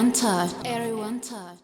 One touch. Everyone touch.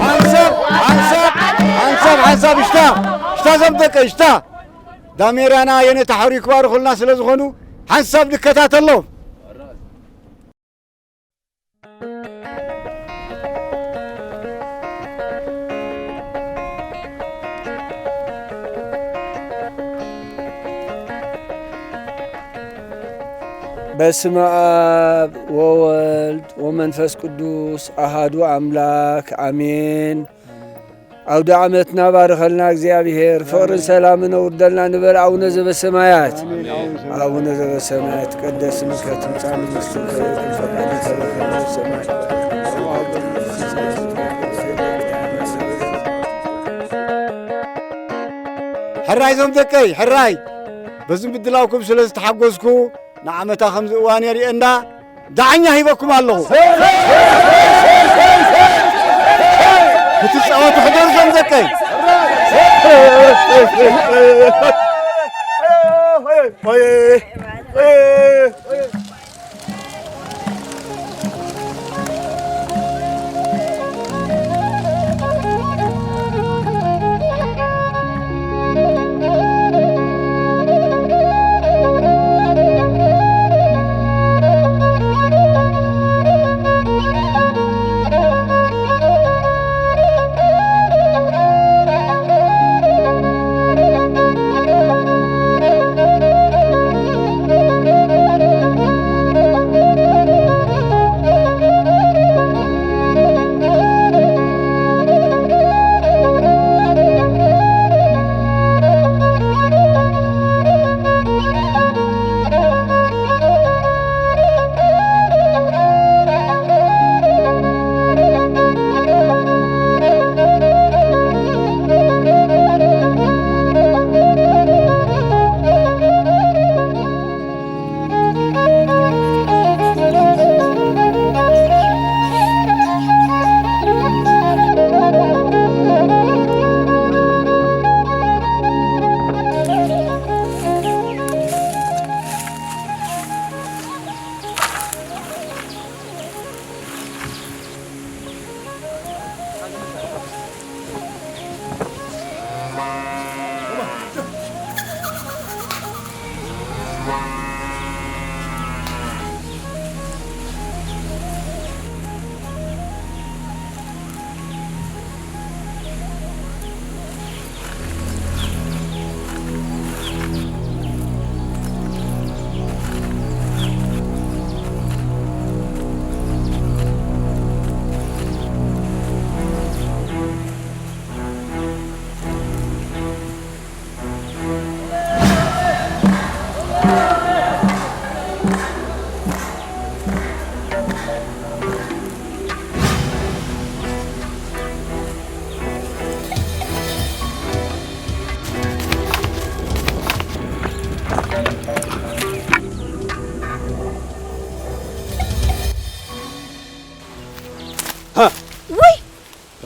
ሓንሳብ፣ ሓንሳብ፣ ሓንሳብ፣ ሓንሳብ፣ እሽታ፣ እሽታ፣ ዘም ደቀ፣ እሽታ። ዳሜራና የኔታ ሕሩይ ክባርኹልና ስለ ዝኾኑ፣ ሓንሳብ ንከታተሎም። በስመ አብ ወወልድ ወመንፈስ ቅዱስ አሃዱ አምላክ አሜን። አውደ ዓመትና ባርኸልና እግዚኣብሔር፣ ፍቕርን ሰላምን ኣውርደልና ንበል። ኣቡነ ዘበሰማያት፣ ኣቡነ ዘበሰማያት፣ ይትቀደስ ስምከ፣ ትምጻእ መንግስትከ፣ ወይኩን ፈቃድከ በከመ በሰማይ። ሕራይ ዞም ደቀይ፣ ሕራይ። በዚ ምድላውኩም ስለ ዝተሓጎዝኩ ንዓመታ ከምዚ እዋን የርእየና። ዳኛ ሂበኩም ኣለኹ። ክትጻወቱ ሕደሩ ዞም ደቀይ።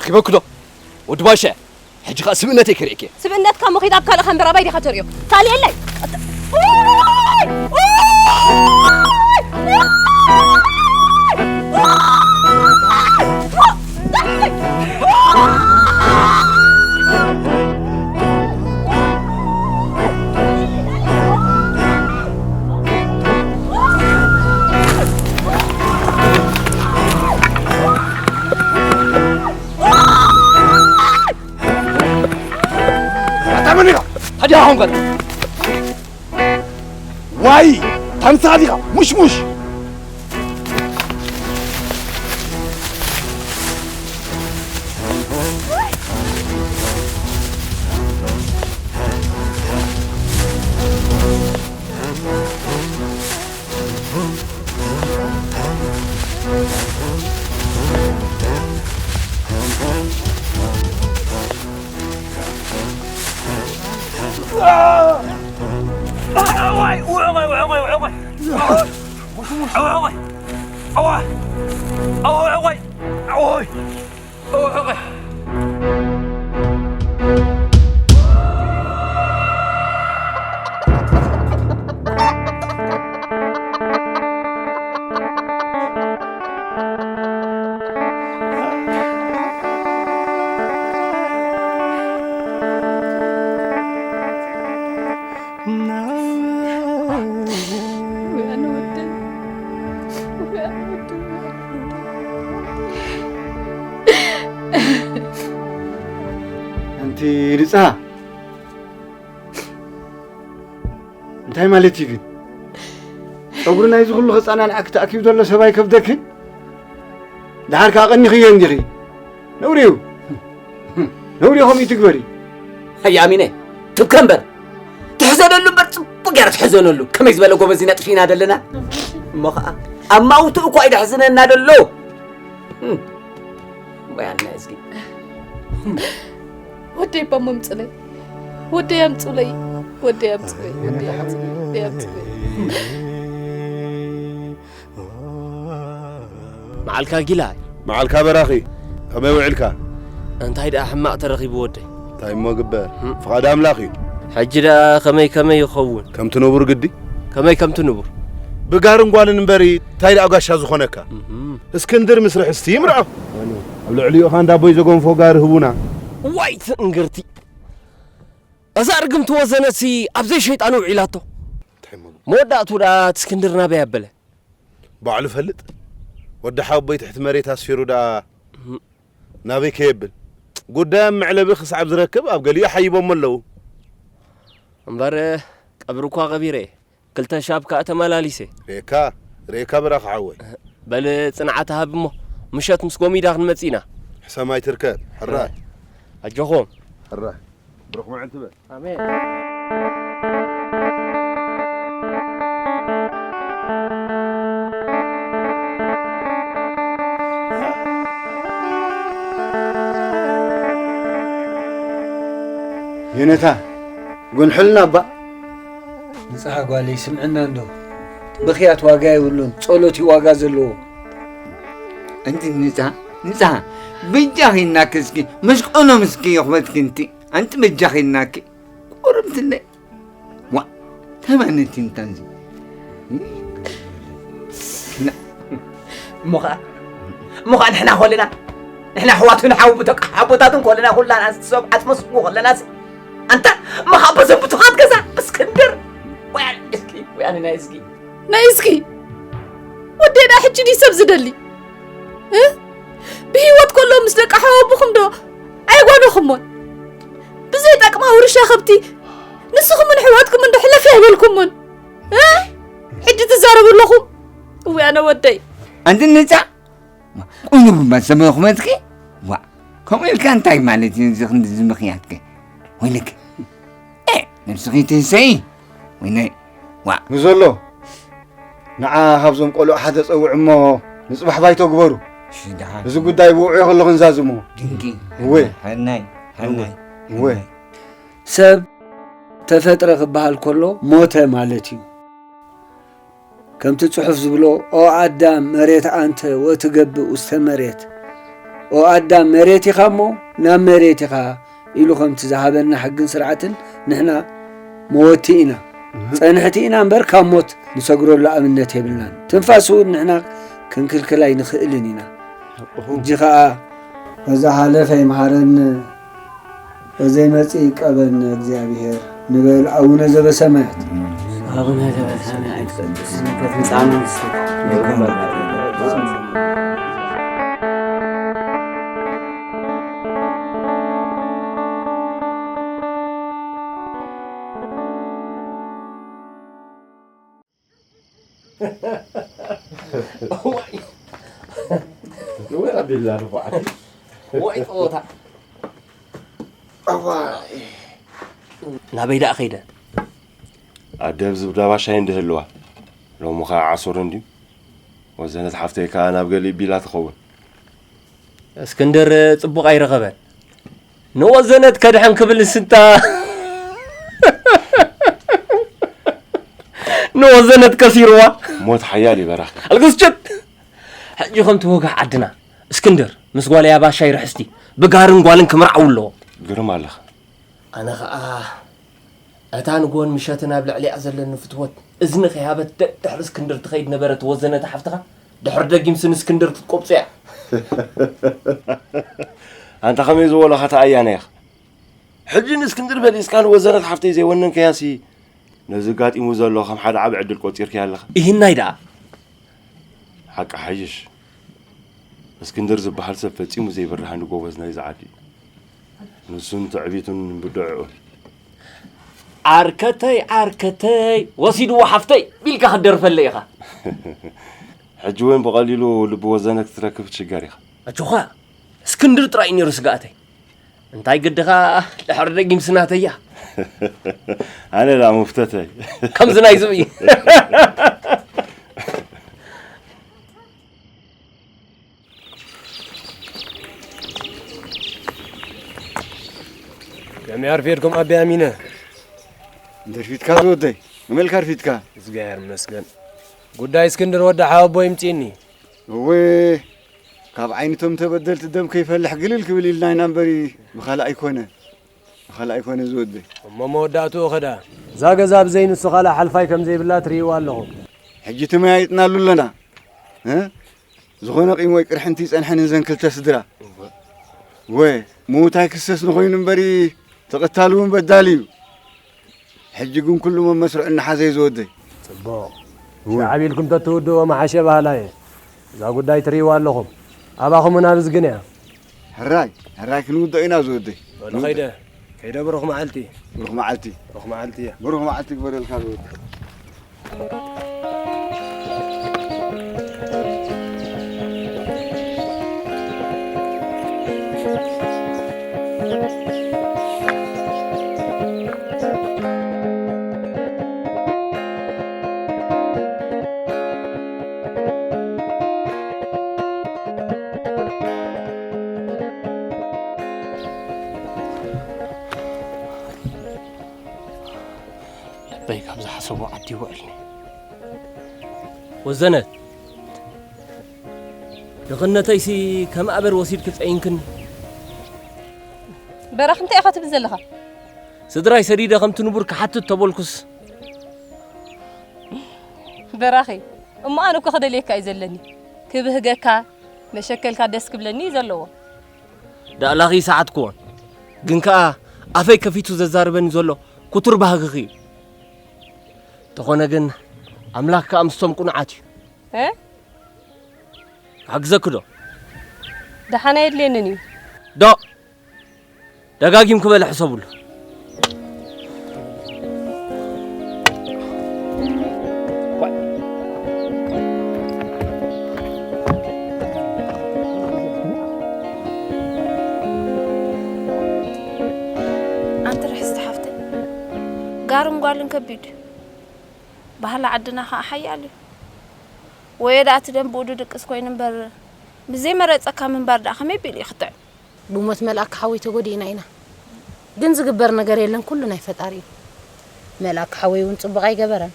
ግበኩዶ ወዲ ባሻ፣ ሕጂ ኸኣ ስብእነተይ ከርእየኪ። ስብእነትካ እሞ ኺድ ኣብ ካልእ ከንበር ኣባይ ዲኻ ተርእዮ? ካልእ የለይ። ኣታ መን ኢኻ? ታዲያ ኣሁን ቀን ዋይ፣ ታንሳ ዲኻ? ሙሽሙሽ። ኣንቲ ንጽሃ፣ እንታይ ማለት እዩ ግን? ጸጉሪ ናይዚ ኩሉ ህጻናን ኣክ-፣ ተኣኪቡ ዘሎ ሰብ ኣይከብደክን? ደሓር ከኣ ቀኒኽዮ እንዲኺ። ነውሪ እዩ። ነውሪ እዩ ከምኡ ትግበሪ። ኣይ ኣሚነ፣ ትብከ እምበር። ትሕዘነሉ እምበር፣ ጽቡቅ ገይራ ትሕዘነሉ። ከመይ ዝበለ ጎበዝ ኢና ጥፊእና ዘለና። እሞ ኸኣ፣ ኣማውትኡ እኳ እዩ ደሕዝነና ደሎ። እም። እሞ ያና እዝጊ። ወደይ እባ እሞ ምጽለይ። ወደይ ኣምጹለይ። ወደይ ኣምጹለይ። ወደይ ኣምጹለይ። ወደይ ኣምጹለይ። መዓልካ ጊላ። መዓልካ በራኺ፣ ከመይ ውዒልካ? እንታይ ደኣ ሕማቕ ተረኺቡ ወደይ? እንታይ እሞ ግበር፣ እም። ፍቓድ ኣምላኽ እዩ። ሕጂ ደኣ ከመይ ከመይ ይኸውን? ከምቲ ንቡር ግዲ። ከመይ ከምቲ ንቡር? ብጋርን ጓልን እምበሪ፣ እንታይ ደኣ ጋሻ ዝኾነካ? እም። እስክንድር ምስ ርሕስቲ ይምርዖ። ኣብ ልዕሊኡ ኸኣ እንዳ ኣቦይ ዘጎንፎ ጋሪ ህቡና። ዋይ ትእንግርቲ! እዛ ርግምቲ ወዘነሲ ኣብ ዘይሸይጣን ውዒላቶ። እንታይ እሞ ግበር? መወዳእቱ ደኣ እቲ እስክንድር ናበይ ኣበለ? ባዕሉ ፈልጥ። ወዲ ሓወቦይ ትሕቲ መሬት ኣስፊሩ ደኣ እም። ናበይ ከየብል? ጉዳይ ኣብ መዕለቢ ክሳብ ዝረክብ ኣብ ገሊኡ ሓይቦሞ ኣለዉ። እምበር ቀብሪ እኳ ቀቢረ፣ ክልተ ሻብ ከኣ ተመላሊሰ። ሬካ፣ ሬካ ብራኽ ሓወይ። በል ጽንዓት ሃብ እሞ፣ ምሸት ምስ ጎሚዳ ክንመጽእ ኢና። ሕሰም ኣይትርከብ፣ ሕራይ። ኣጆኹም። ሕራይ። ብሩኽ መዓልቲ በል። ኣሜን። የነታ፣ ጎንሕልና እባ። ንጽሃ ጓለይ፣ ስምዕና እንዶ። ምኽያት ዋጋ የብሉን፣ ጸሎት እዩ ዋጋ ዘለዎ። ኣንቲ ንጽሃ፣ ንጽሃ፣ በጃኺ እናኪ እስኪ፣ መሽቆኖም እስኪ የኽበትኪ እንቲ። ኣንቲ በጃኺ እናኪ። ቁርምትለይ። ዋ፣ ተማነቲ እንታንዚ። ና-፣ እሞ ኸዓ፣ እሞ ኸዓ ንሕና ኮለና፣ ንሕና ኣሕዋቱ ንሓው ብተቃ-፣ ሓቦታትን ኮለና ኩላና ሰብ ዓጽመ ስጉ ኮለናስ፣ ኣንታ እሞ ኸዓ በዘብቱኻት ገዛ እስክንድር። ወያነ እስኪ፣ ወያነ ናይ እስኪ። ናይ እስኪ። ወደይ ደኣ ሕጂ ድዩ ሰብ ዝደሊ? እ? ብህይወት ከሎ ምስ ደቂ ሓወቡኹም ዶ ኣየጓነኹሞን? ብዘይጠቅማ ውርሻ ከብቲ ንስኹምን ኣሕዋትኩምን ዶ ሕለፍ ኣይበልኩሞን? እ? ሕጂ ትዛረቡ ኣለኹም? እውይ ኣነ ወደይ። ኣንቲ ንጻ ቁኑብ እባ ሰማዕኹመትኪ? ዋ፣ ከምኡ ኢልካ እንታይ ማለት እዩ እዚ ክንድዚ ምኽያትከ? ወይለኪ። ኤ፣ ነብስኺ ትህሰዪ? ወይነይ፣ ዋ። ንዘሎ፣ ንዓ ካብዞም ቆልዑ ሓደ ጸውዕ እሞ ንጽባሕ ባይቶ ግበሩ። እሺ፣ ደሓን። እዚ ጉዳይ ብውዑይ ከለኹ ንዛዝሞ። ድንቂ። እወ። ሀናይ፣ ሀናይ፣ እወ። ሀናይ። ሰብ ተፈጥረ ክበሃል ከሎ ሞተ ማለት እዩ። ከምቲ ጽሑፍ ዝብሎ፣ "ኦ ኣዳም፣ መሬት ኣንተ ወትገብእ ውስተ መሬት፣ ኦ ኣዳም፣ መሬት ኢኻ እሞ ናብ መሬት ኢኻ ኢሉ ከምቲ ዝሃበና ሕግን ስርዓትን ንሕና መወቲ ኢና። ጸንሕቲ ኢና እምበር ካብ ሞት ንሰግረሉ ኣብነት የብልናን። ትንፋስ እውን ንሕና ክንክልክል ኣይንኽእልን ኢና። ሕጂ ኸኣ በዛ ሓለፈ ይምሃረን፣ በዘይመጽእ ይቀበልና እግዚኣብሔር ንበል። ኣቡነ ዘበሰማያት። ኣቡነ ዘበሰማያት ይትቀደስ ስምከ ትምጻእ መንግስትከ። እዋይ። ወይ ኣቢላ ንፉዓት። ወይ ጸወታ። እዋይ። ናበይ ደኣ ከይደ? ኣደ ኣብ ዝብዳባ ሻሂ እንድህልዋ። ሎሚ ኸዓ ዓሱር እንድዩ። ወዘነት ሓፍተይ ከኣ ናብ ገሊእ ቢላ ትኸውን። እስክንድር ጽቡቕ ኣይረኸበን። ንወዘነት ከድሕን ክብል ስንታ ንወዘነት ከሲርዋ። ሞት ሓያል ይበራኽ። ኣልግስጭት! ሕጂ ከምቲ ወጋሕ ዓድና እስክንድር ምስ ጓለይ ኣባሻይ ርሕስቲ ብጋርን ጓልን ክምርዓው ኣለዎ። ግርም ኣለኻ። ኣነ ኸኣ እታ ንጎን ምሸትን ኣብ ልዕሊኣ ዘለኒ ፍትወት እዝኒ ከይሃበት ደድሕሪ እስክንድር ትኸይድ ነበረት ወዘነት ሓፍትኻ ድሕሪ ደጊምሲ ንእስክንድር ክትቆብጾ እያ። ኣንታ ከመይ ዝበሎ ኸታ ኣያና ኢኻ። ሕጂ ንእስክንድር በሊስካ ንወዘነት ሓፍተይ ዘይወነንከያሲ ነዚ ጋጢሙ ዘሎ ከም ሓደ ዓቢ ዕድል ቆጺርካዮ ኣለኻ። ይህናይ ደኣ። ሓቂ ሓይሽ። እስክንድር ዝበሃል ሰብ ፈጺሙ ዘይብርሃኒ ጎበዝ ናይዚ ዓዲ እዩ። ንሱን ትዕቢቱን ብድዕኡን። ዓርከተይ ዓርከተይ ወሲድዎ ሓፍተይ ቢልካ ክትደርፈለይ ኢኻ። ሕጂ እውን ብቐሊሉ ልቢ ወዘነ ክትረክብ ትሽገር ኢኻ። ኣጆኻ እስክንድር ጥራይ እዩ ነይሩ ስግኣተይ። እንታይ ግድኻ ድሕሪ ደጊም ስናተያ። ኣነ ዳ ሙፍተተይ። ከምዚ ናይ ዝብኢ። ከመይ ኣርፊድኩም ኣቢ ኣሚነ? እንተርፊድካ ዝወደይ፣ መመልካ ኣርፊድካ። እግዚኣብሔር ይመስገን። ጉዳይ እስክንድር ወዲ ሓወቦ ይምጺእኒ። እወ፣ ካብ ዓይነቶም ተበደልቲ ደም ከይፈልሕ ግልል ክብል ኢልና ኢና እምበሪ፣ ብኻልእ ኣይኮነ። ብኻልእ ኣይኮነ ዝወደይ። እሞ መወዳእትኡ ኸዳ? እዛ ገዛ ብዘይ ንሱ ካልእ ሓልፋይ ከም ዘይብላ ትርእይዋ ኣለኹም። ሕጂ ተመያይጥናሉ ኣለና። እ? ዝኾነ ቂም ወይ ቅርሕንቲ ይጸንሐን እዘን ክልተ ስድራ። እወ። ወ፣ ምዉት ኣይክሰስ ንኾይኑ እምበሪ፣ ተቐታሊ እውን በዳሊ እዩ። ሕጂ ግን ኩሉ መመስርዑ እናሓዘ እዩ ዝወደይ። ጽቡቕ። እወ። ሻዕብ ኢልኩም ተትውድእዎ መሓሸ ባህላ እየ። እዛ ጉዳይ ትርእይዋ ኣለኹም። ኣባኹም ናብ እዝግን እያ። ሕራይ፣ ሕራይ ክንውድኦ ኢና ዝወደይ። በሉ ኸይደ፣ ከይደ ብሩኽ መዓልቲ። ብሩኽ መዓልቲ። ብሩኽ መዓልቲ እያ። ብሩኽ መዓልቲ ግበረልካ ዝወደይ። ልበይ ካብ ዝሓሰቦ ዓዲ ይውዕልኒ። ወዘነት፣ ድኽነተይሲ ከም ኣበር ወሲድኪ ጸይንክኒ። በራኽ፣ እንታይ ኢኻ ትብል ዘለኻ? ስድራይ ሰዲደ ከምቲ ንቡር ክሓትት ተበልኩስ። በራኺ፣ እሞ ኣነ እኮ ክደልየካ እዩ ዘለኒ። ክብህገካ፣ መሸከልካ ደስ ክብለኒ እዩ ዘለዎ። ዳእላኺ ይሰዓትክዎን፣ ግን ከኣ ኣፈይ ከፊቱ ዘዛርበኒ ዘሎ ክቱር ባህግኺ እዩ። ተኾነ ግን ኣምላኽ ከኣ ምስቶም ቅኑዓት እዩ። እ? ክሕግዘኪ ዶ? ደሓን ኣየድልየንን እዩ። ዶ? ደጋጊምኪ በሊ ሕሰብሉ። ኣንቲ ርሕስቲ ሓፍተይ፣ ጋርን ጓልን ከቢድ እዩ። ባህሊ ዓድና ኸዓ ሓያል እዩ። ወዮ ደኣ እቲ ደም ብኡ ድድቅስ ኮይኑ እምበር፣ ምስ ዘይመረጸካ ምንባር ደኣ ከመይ ቢሉ እዩ ክጥዕም? ብሞት መልኣክ ሓወይ ተጎዲእና ኢና። ግን ዝግበር ነገር የለን፣ ኩሉ ናይ ፈጣሪ እዩ። መልኣክ ሓወይ እውን ጽቡቕ ኣይገበረን።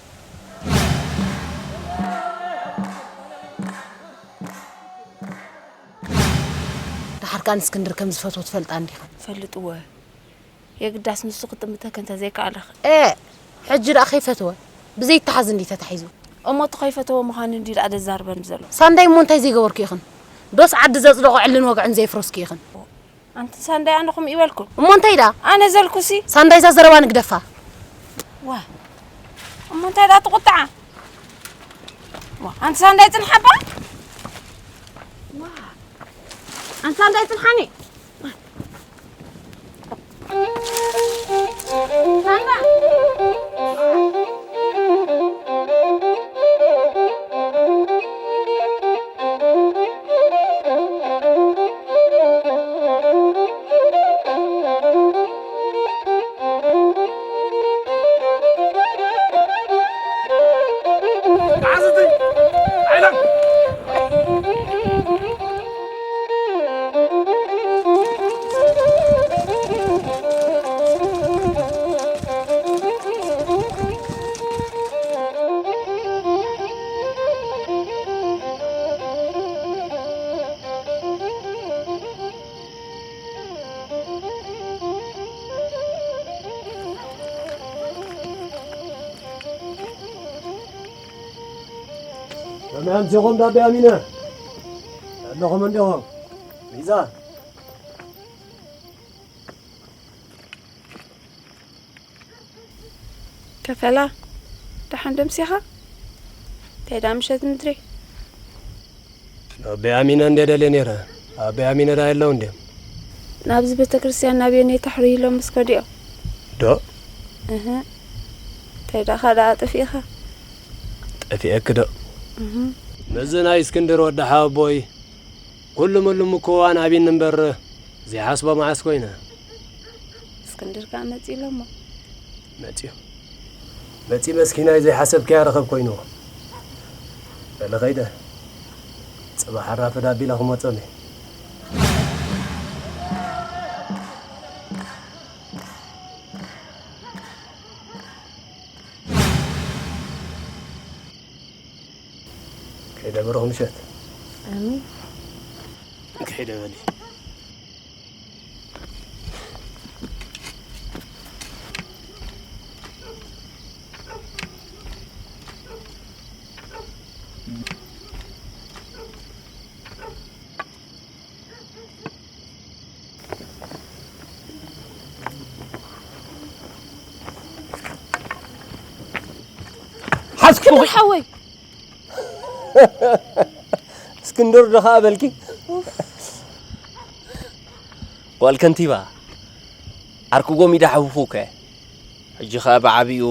ጋን እስክንድር ከም ዝፈትዎ ትፈልጣ እንዲኻ። ፈልጥዎ። የግዳስ ንሱ ክጥምተክ እንተዘይከኣለኽ። ኤ፣ ሕጂ ደኣ ከይፈተወ። ብዘይተሓዝ እንዲ ተታሒዙ። እሞ እቲ ከይፈተወ ምዃኑ እንዲ ደኣ ደዛርበን ዘሎ። ሳንዳይ እሞ እንታይ ዘይገበርኩ ኢኽን? ዶስ ዓዲ ዘጽደቖ ዕልን ወግዕን ዘየፍረስኩ ኢኽን? ኣንቲ ሳንዳይ ኣነ ኹም ይበልኩ። እሞ እንታይ ደኣ? ኣነ ዘልኩሲ። ሳንዳይ እዛ ዘረባ ንግደፋ። ዋ። እሞ እንታይ ደኣ ትቑጥዓ? ዋ፣ ኣንቲ ሳንዳይ ጽንሓባ? ዋ። ኣንቲ ሳንዳይ ጽንሓኒ። ሳንዳ። ከመይ ኣምሲኹም ዳቤ ኣሚነ? ኣለኹም እንዲኹም? ሚዛን። ከፈላ፣ ደሓን ደምሲኻ? እንታይ ደኣ ምሸት ምድሪ? ኣበይ ኣሚነ እንደ ደልየ ነይረ። ኣበይ ኣሚነ ደኣ የለውን ድዮም? ናብዚ ቤተክርስትያን ናብየን ታሕሪ ኢሎም ምስ ከድኦም። ዶ? እህ። እንታይ ደኣ ደኣ ጠፊእኻ? ጠፊኤክ ዶ? እህ። ምስዚ ናይ እስክንድር ወዲ ሓወቦይ ኩሉ ምሉም እኮ ኣናቢኒ እምበር ዘይሓስቦ መዓስ ኮይነ። እስክንድር ከኣ መጺኡ ኣሎ እሞ። መጺኡ። መጺኡ መስኪናይ ዘይሓሰብካያ ረኸብ ኮይንዎ። በሊ ኸይደ። ጽባሕ ኣራፍድ ኣቢለ ክመጾም እየ። ከይደ ብሩኽ ምሸት። ኣሜን። ከይደ በሊ። ሓዝኩ። እስክንድር ሓወይ። እስክንድር ዶ ኸኣ በልኪ? ጓል ከንቲባ፣ ዓርኪ ጎሚዳ ሓውኹ እኮ እየ። ሕጂ ኸኣ ብዓቢኡ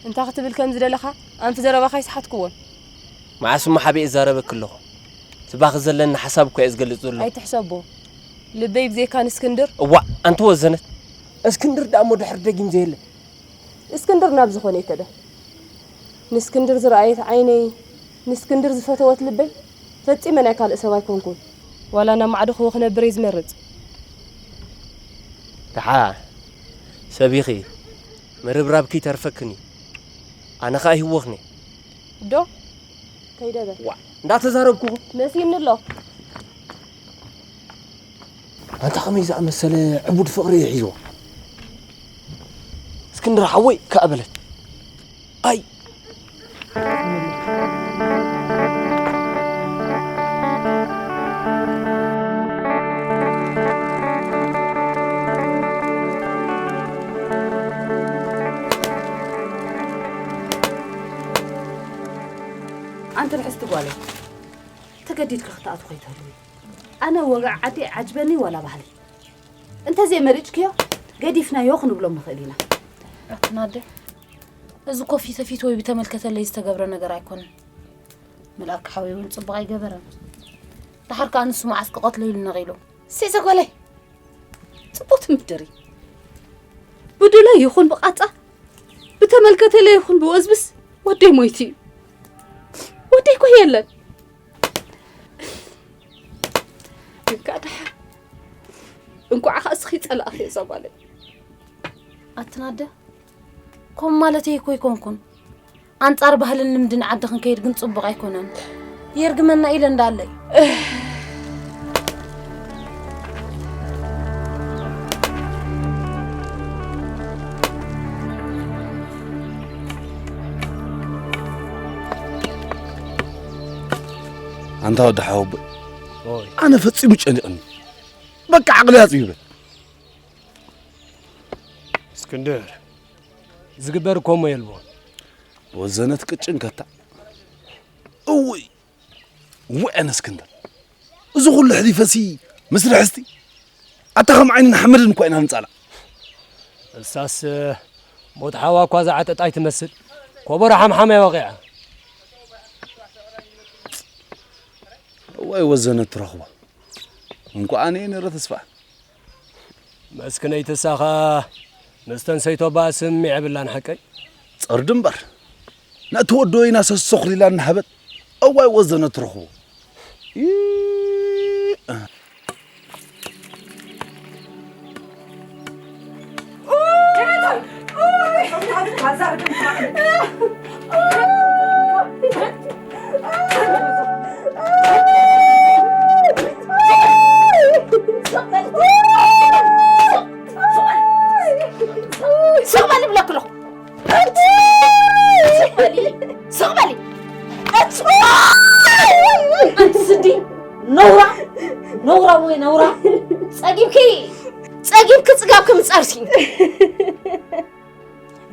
እንታይ ክትብል ከም ዝደለኻ ኣንፊ ዘረባኻ ኣይሰሓትክዎን። መዓስ እሞ ሓቢኤ እዛረበኪ ኣለኹ? ስባኺ ዘለኒ ሓሳብ እኮ እየ ዝገልጽ ዘለኹ። ኣይትሕሰቦ። ልበይ ብዘይካ ንእስክንድር። እዋእ፣ ኣንቲ ወዘነት። እስክንድር ደኣ እሞ ድሕሪ ደጊም ዘየለ። እስክንድር ናብ ዝኾነ ይከደ። ንእስክንድር ዝረኣየት ዓይነይ፣ ንእስክንድር ዝፈተወት ልበይ፣ ፈጺመ ናይ ካልእ ሰብ ኣይኮንኩን። ዋላ ናብ ማዕዶ ክወ ክነብር እየ ዝመርጽ። ደሓ፣ ሰብ ኢኺ፣ ምርብራብኪ ይተርፈክን እዩ። ኣነ ኸኣ ይህወኽኒ። ዶ? ከይደ በል። ዋእ፣ እንዳተዛረብኩ። መሲኒ ኣሎ። ኣንታ ኸመይ ዝኣመሰለ ዕቡድ ፍቕሪ እዩ ሒዝዎ። እስክንድር ሓወይ ከኣ በለት። ኣይ። ኣንቲ ርሕስቲ ጓለይ፣ ተገዲድኪ ክትኣትዊ ከይትህልዊ። ኣነ ወግዒ ዓዲ ኣይዓጅበኒ ዋላ ባህሊ። እንተዘይመሪጽክዮ፣ ገዲፍናዮ ክንብሎም ንኽእል ኢና። ኣትናደ፣ እዚ እኮ ፊተ ፊት ወይ ብተመልከተለይ ዝተገብረ ነገር ኣይኮነን። መልኣክ ሓወይ እውን ጽቡቕ ኣይገበረን። ደሓር ከኣ ንሱ መዓስ ክቐትሎ ኢሉ ነቒሉ። ሴሰ ጓለይ፣ ጽቡቕ ትምድሪ። ብዱለይ ይኹን ብቓጻ፣ ብተመልከተለይ ይኹን ብወዝብስ፣ ወደይ ሞይቱ እዩ። ወደይ እኮ የለን። ግን ከኣ ደሓር፣ እንኳዕ ኸኣ እስኺ ጸላእኺ እዛ ጓለይ። ኣትናደ፣ ከምኡ ማለተይ እኮ ኣይኮንኩን። ኣንጻር ባህልን ልምድን ዓዲ ክንከይድ ግን ጽቡቕ ኣይኮነን። የርግመና ኢለ እንዳለይ። ኣንታ ወዲ ሓወቦይ፣ ኣነ ፈጺሙ ጨኒቕኒ። በቃ ዓቕሊ ኣጽቢበ። እስክንድር፣ ዝግበር እኮ እሞ የልቦን። ወዘነት ቅጭን ከታ። እውይ፣ ውዕነ እስክንድር፣ እዚ ኩሉ ሕሊፈሲ ምስ ርሕስቲ ኣታ ከም ዓይንን ሓመድን እኳ ኢና ንጻላእ። እሳስ ሞት ሓዋ እኳ ዝዓጠጣ ኣይትመስል። ኮቦሮ ሓምሓም እያ ወቒዓ። እዋይ ወዘነት ትረኽቦ። እንኳ ኣነ ነረ ተስፋ። መስክነይቲ እሳ ኸኣ ምስ ተንሰይቶ ባእ ስምዒ የብላን ሓቀይ። ጸርዲ እምበር። ነቲ ወዲ ወይና ሰሶኽ ሊላ እናሃበት እዋይ ወዘነት ትረኽቦ። ስቕ በል ይብለኪ ኣለኹ። ስቕ በሊ፣ ስቕ በሊ። ኣንቲ ስዲ ነውራ፣ ነውራ ወይ ነውራ። ጸጊብኪ፣ ጸጊብኪ ጽጋብኪ ምጻርሲ።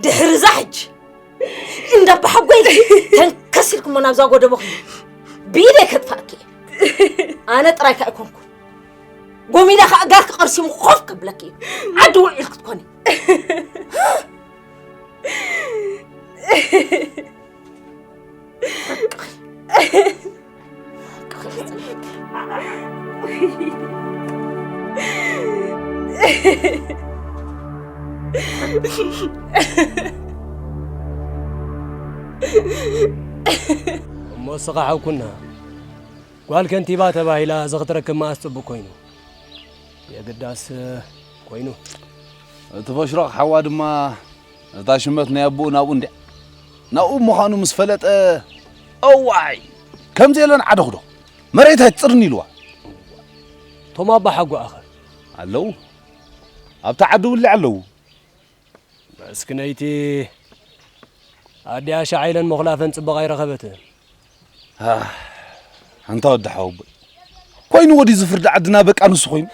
ድሕሪ እዛ ሕጂ እንዳ ኣባሓጎይ ተንከስ ኢልኩሞ ናብዛ ጎደቦኺ ብኢደይ ከጥፋእኪ። ኣነ ጥራይ ከኣ ኣይኮንኩን። ጎሚዳ ከኣ ጋርኪ ቀርሲሙ ኮፍ ከብለኪ እዩ። ዓዲ ውዒል ክትኮኒ። እሞ እስኻ ሓውኩና ጓል ከንቲባ ተባሂላ እዚ ክትረክብ መኣስ ጽቡቕ ኮይኑ? የግዳስ ኮይኑ። እቲ ፈሽሮቕ ሓዋ ድማ እታ ሽመት ናይ ኣቦኡ ናብኡ እንድያ። ናብኡ ምዃኑ ምስ ፈለጠ፣ እዋይ! ከምዚ የለን ዓደኹዶ። መሬት ኣይትጽርን ኢልዋ። እቶም ኣባ ሓጎኣኸ? ኣለዉ። ኣብታ ዓዲ ውልዕ ኣለዉ። መስክነይቲ ኣዲኣ ሻዕ ኢለን ምኹላፈን ጽቡቕ ኣይረኸበትን። ኣህ፣ ኣንታ ወዲ ሓወቦይ። ኮይኑ ወዲ እዚ ፍርዲ ዓድና በቃ ንሱ ኮይኑ።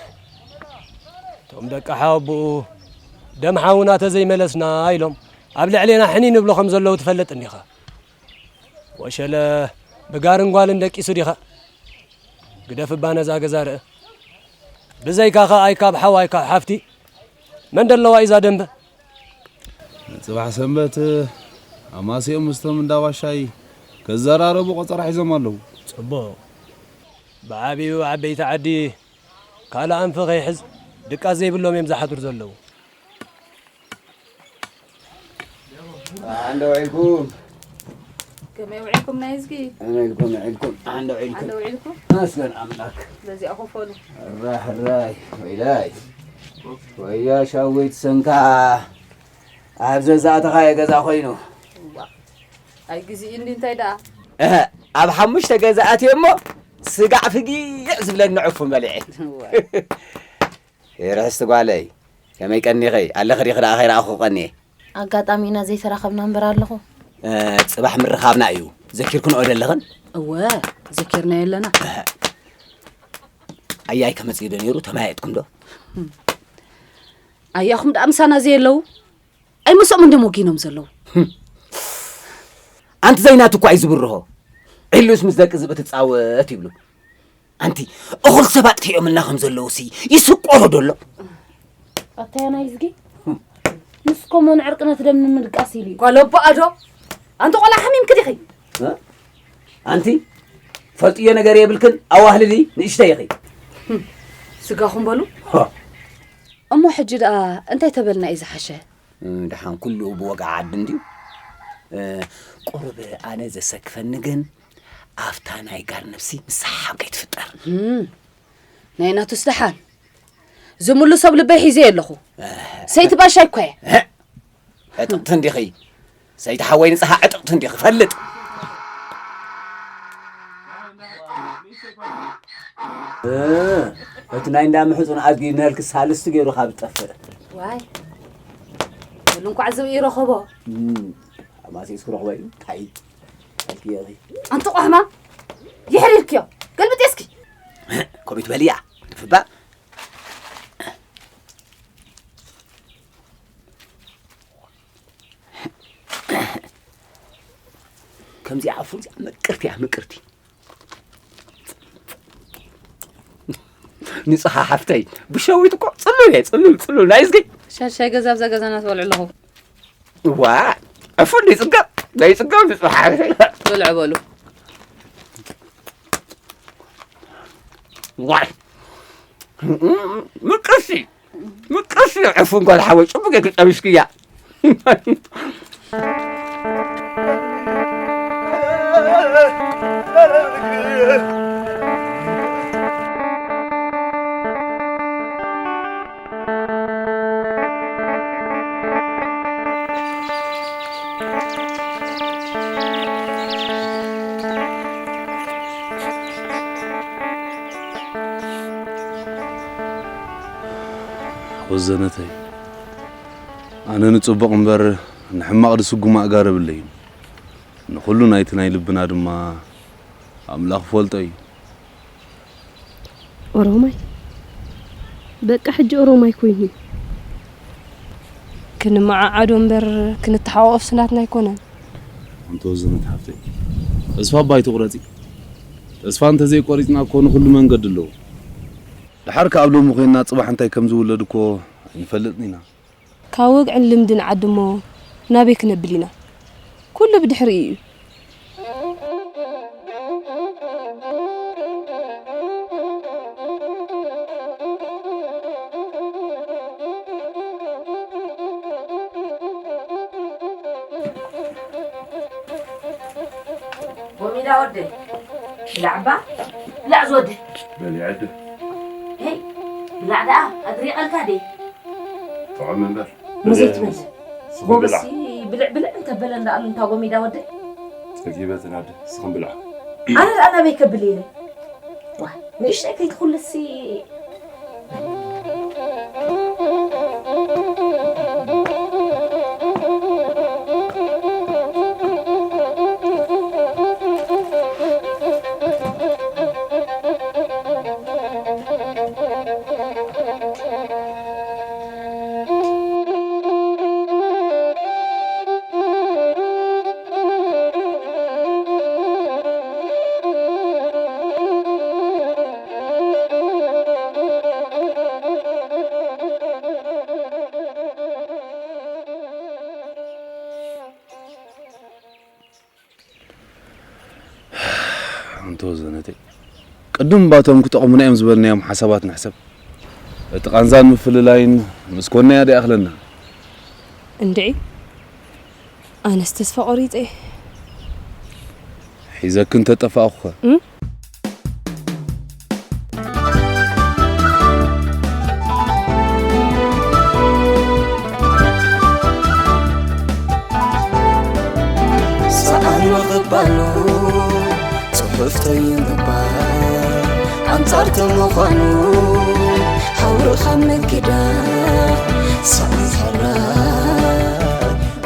እቶም ደቂ ሓወቦኡ ደም ሓውና ተዘይመለስና ኢሎም ኣብ ልዕሌና ሕኒን ይብሉ ከም ዘለዉ ትፈልጥ እንዲኻ። ወሸለ ብጋርን ጓልን ደቂሱ ዲኻ? ግደፍ እባ ነዛ ገዛ ርእ። ብዘይካኻ ኣይካብ ሓው ኣይካብ ሓፍቲ መን ደለዋ እዩ እዛ ደንበ? ንጽባሕ ሰንበት ኣማስዮም ምስቶም እንዳ ዋሻይ ክዘራረቡ ቆጸራ ሒዞም ኣለዉ። ጽቡቕ። ብዓቢኡ ዓበይቲ ዓዲ ካልእ ኣንፊ ከይሕዝ ድቃስ ዘይብሎም እዮም ዝሓድሩ ዘለዉ። ኣንደ ውዒልኩም። ከመይ ውዒልኩም ናይ እዝጊ? ከመይ ኢልኩም ውዒልኩም? ኣንደ ውዒልኩም። ኣንደ ውዒልኩም? ተመስገን ኣምላክ። በዚኣ ኮፈሉ። ራህ ራይ ወይላይ። ወያ ሻወይት ሰንካ ኣብ ዘዛእተኻዮ ገዛ ኮይኑ። ኣይ ግዜ እንዲ እንታይ ደኣ? እህ፣ ኣብ ሓሙሽተ ገዛ ኣትየ እሞ ስጋዕ ፍጊዕ ዝብለኒ ዕፉን በሊዐ። ርሕስቲ ጓለይ፣ ከመይ ቀኒኺ? ኣለኺ ዲኺ ደኣ ከይረኣኹ ቀንየ። ኣጋጣሚ ኢና ዘይተራኸብና እምበር ኣለኹ። እ፣ ጽባሕ ምርኻብና እዩ። ዘኪርክንኦ ደለኽን? እወ፣ ዘኪርናዮ ኣለና። ኣያይ ከመጽእ ዶ ነይሩ? ተመያየጥኩም ዶ? ኣያኹም ደኣ ምሳና ዘየለዉ? ኣይምስኦም እንድዮም ወጊኖም ዘለዉ። ኣንቲ ዘይናቱ እኳ እዩ ዝብርሆ። ዒሉስ ምስ ደቂ ዝብኢ ትጻወት ይብሉ። ኣንቲ እኹል ሰብ ኣጥፊኦምልና ከም ዘለዉሲ ይስቆሮ ዶ ኣሎ? ኣታያ ናይ ዝጊ ምስ ኮሞን ዕርቅነት ደም ንምድቃስ ኢሉ እዩ። ጓል ኣቦኣ ዶ? ኣንቲ ቆልዓ ሓሚምኪ ዲኺ? እ? ኣንቲ ፈልጥዮ ነገር የብልክን ኣዋህልሊ ንእሽተይ ኢኺ። ስጋኹም በሉ። እሞ ሕጂ ደኣ እንታይ ተበልና እዩ ዝሓሸ? ደሓን ኩሉ ብወግዒ ዓዲ እንድዩ። ቁሩብ ኣነ ዘሰክፈኒ ግን ኣብታ ናይ ጋር ነብሲ ምስሓብ ከይትፍጠር። ናይ ናቱስ ደሓን ዝምሉ ሰብ ልበይ ሒዘ ኣለኹ። ሰይቲ ባሻይ እኮ እየ። ዕጥቕቲ እንዲኺ ሰይቲ ሓወይ ንጽሃ ዕጥቕቲ እንዲኺ ፈልጥ። እቲ ናይ እንዳ ምሕጹን ኣድጊ ነልክ ሳልስቲ ገይሩ ካብ ዝጠፍእ። ዋይ በሉ እንኳዕ ዝብኢ ረኸቦ። ኣማሲስ ክረኽቦ እዩ። እንታይ ኣልክየኺ? ኣንቲ ቆሕማ ይሕሪርክዮ። ከምኡ ትበልያ ትፍባ። ከምዚኣ ኣፉ እዚኣ ምቅርቲ እያ፣ ምቅርቲ። ንጽኻ ሓፍተይ፣ ብሸዊት እኮ ጽሉል እየ፣ ጽሉል፣ ጽሉል። ናይ እዝጊ። ሻሻይ ገዛ ኣብዛ ገዛና ትበልዑ ኣለኹ። ዋ፣ ዕፉን ዘይጽገብ፣ ዘይጽገብ ንጽኻ ሓፍተይ። ብልዑ በሉ። ዋይ፣ ምቅርቲ። ምቅስ ዕፉን ጓል ሓወይ፣ ጽቡቅ ጌርኪ ጠቢስክያ። ወዘነተይ፣ ኣነ ንጽቡቕ እምበር ንሕማቕ ዝስጉም ኣእጋር የብለይን። ንኹሉ ናይቲ ናይ ልብና ድማ ኣምላኽ ይፈልጦ እዩ። ኦሮማይ፣ በቃ ሕጂ ኦሮማይ ኮይኑ። ክንመዓዓዶ እምበር ክንተሓቋቆፍ ስናትና ኣይኮነን። ኣንቲ ወዘነት ሓፍተይ፣ ተስፋ እባ ኣይትቑረጺ። ተስፋ እንተዘይቆሪጽና እኮ ንኹሉ መንገዲ ኣለዎ። ደሓር ከኣ ኣብ ሎሚ ኮይንና ጽባሕ እንታይ ከም ዝውለድ እኮ ኣይንፈልጥን ኢና። ካብ ወግዕን ልምድን ዓዲ እሞ ናበይ ክነብል ኢና? ኩሉ ብድሕሪኡ እዩ። ጎሚዳ ወደይ፣ ብላዕ እባ፣ ብላዕ ዝወደ። በሊ ዓዲ። ሄይ፣ ብላዕ ደኣ፣ ኣድሪቐልካ ድየ? ጥዑም እምበር። ሙዘይ ትበልዕ። ስኹም ብላዕ። ጎበዝሲ ብልዕ ብልዕ እንተበለ እንዳኣሉ እንታ ጎሚዳ ወደይ። ጸጊበ ትናደ፣ ስኹም ብላዕ። ኣነ ደኣ ናበይ ከብል ኢለ? ዋ፣ ንእሽተይ ከይትኹልሲ። ኣንቶ ዘነተይ፣ ቅድም ባቶም ክጠቕሙና እዮም ዝበልናዮም ሓሳባት ንሕሰብ። እቲ ቃንዛን ምፍልላይን ምስ ኮንናዮ ዶ ይኣኽለና? እንድዒ፣ ኣነስ ተስፋ ቆሪጸ። ሒዘክን ተጠፋእኹኸ? እም? ሰኣን ምቕባሉ፣ ጽሑፍ ተይምባል፣ ኣንጻር ተምዃኑ፣ ሓውርኻ ምግዳል፣ ሰኣን ሓራ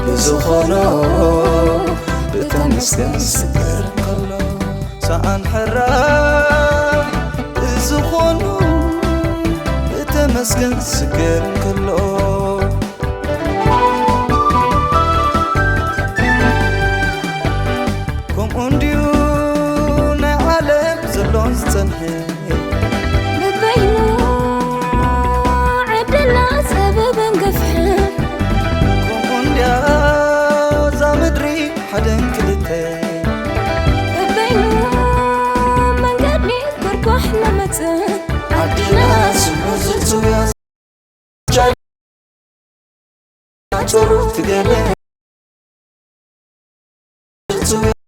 ብዝኾኖ፣ ብተመስገን ስገር ከሎ። ሰኣን ሕራ ብዝኾኑ፣ ብተመስገን ስገር ከሎ። ከምኡ እንድዩ ናይ ዓለም ዘሎን ዝጸንሐ። በበይኑ ዓድና ጸበበን ገፍሐ። ከምኡ እንድያ እዛ ምድሪ ሓደን ክልተ። በበይኑ መንገዲ ብርኳሕ ነመጽእ። ዓድና ስሙ ዝጽውያ ጾሩ ትገለ